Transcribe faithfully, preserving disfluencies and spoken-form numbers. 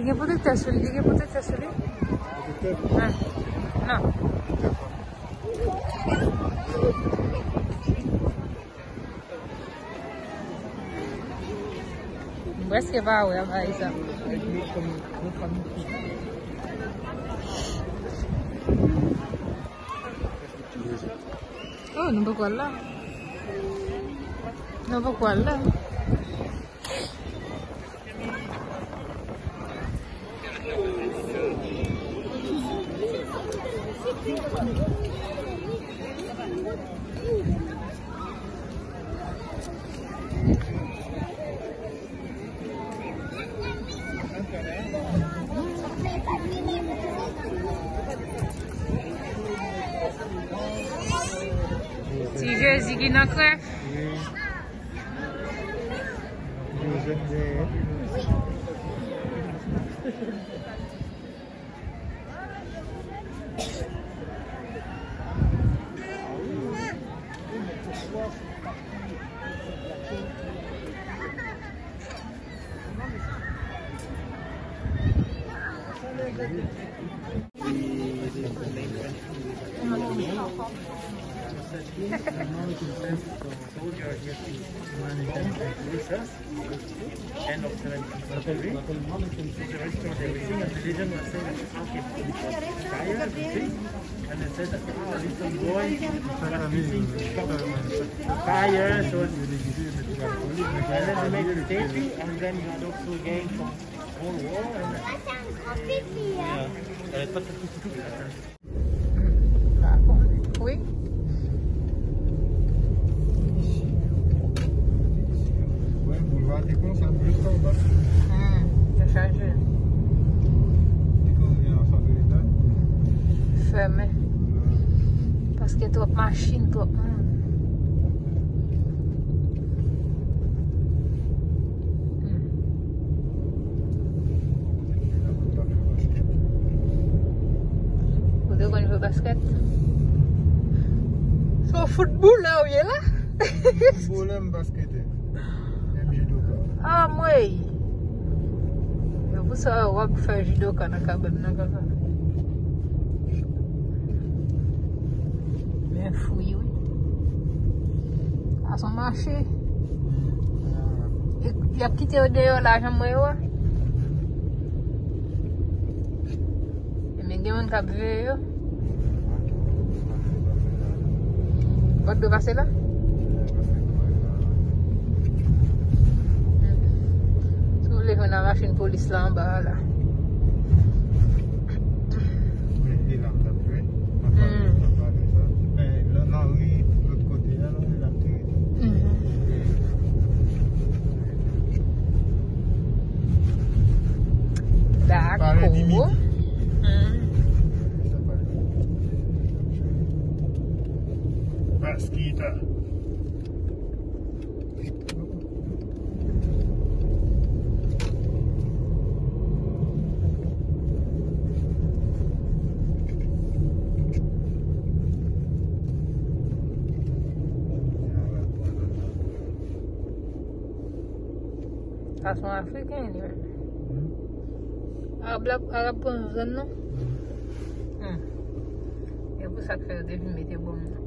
Li gen pwotektè sou li, li gen pwotektè sou li. Pwotektè? Nan. Nan. M prèske pa wè bagay sa. Oh, nou poko al la. Nou poko al la. Ti Jezi ki nan krèch. Joseph dèyè. Soldier here in Texas, end of seventeen century. To restore everything, and the legend was saying that the ark is fire, you see? And it says that, oh, little boy was using fire, so, and then they made it safety, and then you had also gained some whole war, and, yeah. Wi. Wè, boulva te konsa, jis anba. Hmm, te chaje. Li konn vin ansanm de leta. Fèmen. Paske twòp machin, twòp moun. Hmm. Ou te konn jwe baskèt? Se yon foutbolè ou ye la? Foutbolè, m baskètè. Menm jidoka. Anmwey! E pou sa w ap fè jidoka nan kabann nan konsa. Men fri wi. Sa se yon mache. Y ap kite yo deyò la, jan m wè yo a. Ebyen, gen moun k ap veye yo. Ou pa t dwe pase la? Si w vle jwenn nan machin polis la anba a la. Men, li la, m t ap jwe. M ap pale, m ap pale sa. Men, nan, nan ri, lòt kote a, la, li la, m te rete. Mhm. Dakò. Pale di midi. Mhm. Baskèt. Sa se yon Afriken, li menm. Arab la, Arab pran zòn nan? Hmm. E pou sa k fè yo te vin mete bòm nan.